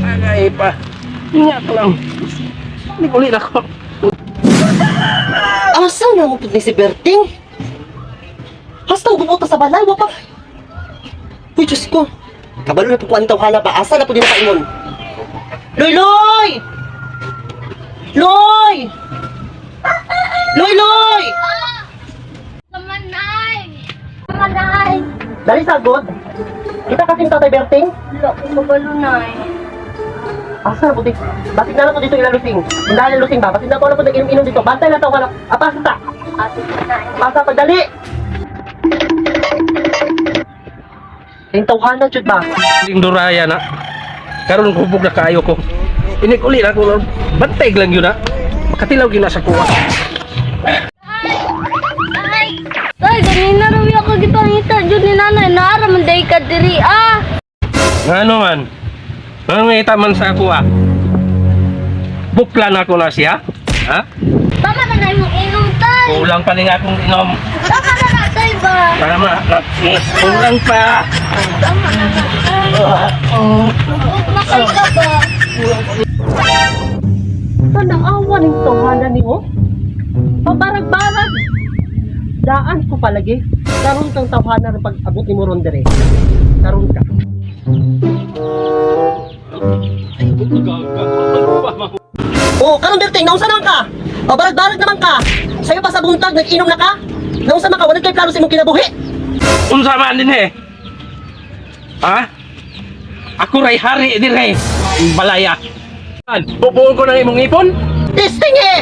Agay pa. Ingat lang. Naguli na ko. Asa na mo pud ni si Berting? Hasta gubuta sa balay, wa pa. Uy, Diyos ko. Kabalo na po ko ang tawhana ba? Asa na po din nakaingon? Loy, Loy! Loy! Loy, Loy! Kamanay! Kamanay! Dali sagod. Kita kasi yung Tatay Berting? Wala ko kabalo, Nay. Asa na po di? Basit na lang po dito ilalusing. Hindi lusing ba? Basit na po na po nag-inom-inom dito. Bantay lang tawhana. Apasa ta. Ate ko, Nay. Pasa pagdali. Yung tawhana, jud ba? Yung duraya na. Karon hubog na kaayo ko. Inig uli na ko. Bantay lang yun na. Makatilaw gyud na sa kuha. Ay! Tay, ganina raw ako gipangita jud ni nanay. Naara man day ka diri ah. Ngano man? Nangita man sa kuha. Bukla na ko na siya. Ha? Tama na na imong inom, tay. Kulang pa ning akong inom. Tama na na, tay ba? Tama na. Kulang pa. Tama na na, tay. Huwag makay ka ba? Tanawa ning tawhana nimo. Pabarag-barag. Daan ko palagi. Karon kang tawhana ron pag abot nimo ron dire. Karon ka. Oh, karon Berting, naunsa naman ka? Pabarag-barag naman ka. Sayo pa sa buntag nag-inom na ka? Naunsa man ka wala kay plano sa imong kinabuhi? Unsa man din eh? Ha? Ako ray hari dire. Balaya. Bubuon ko ng imong ipon. Testing eh!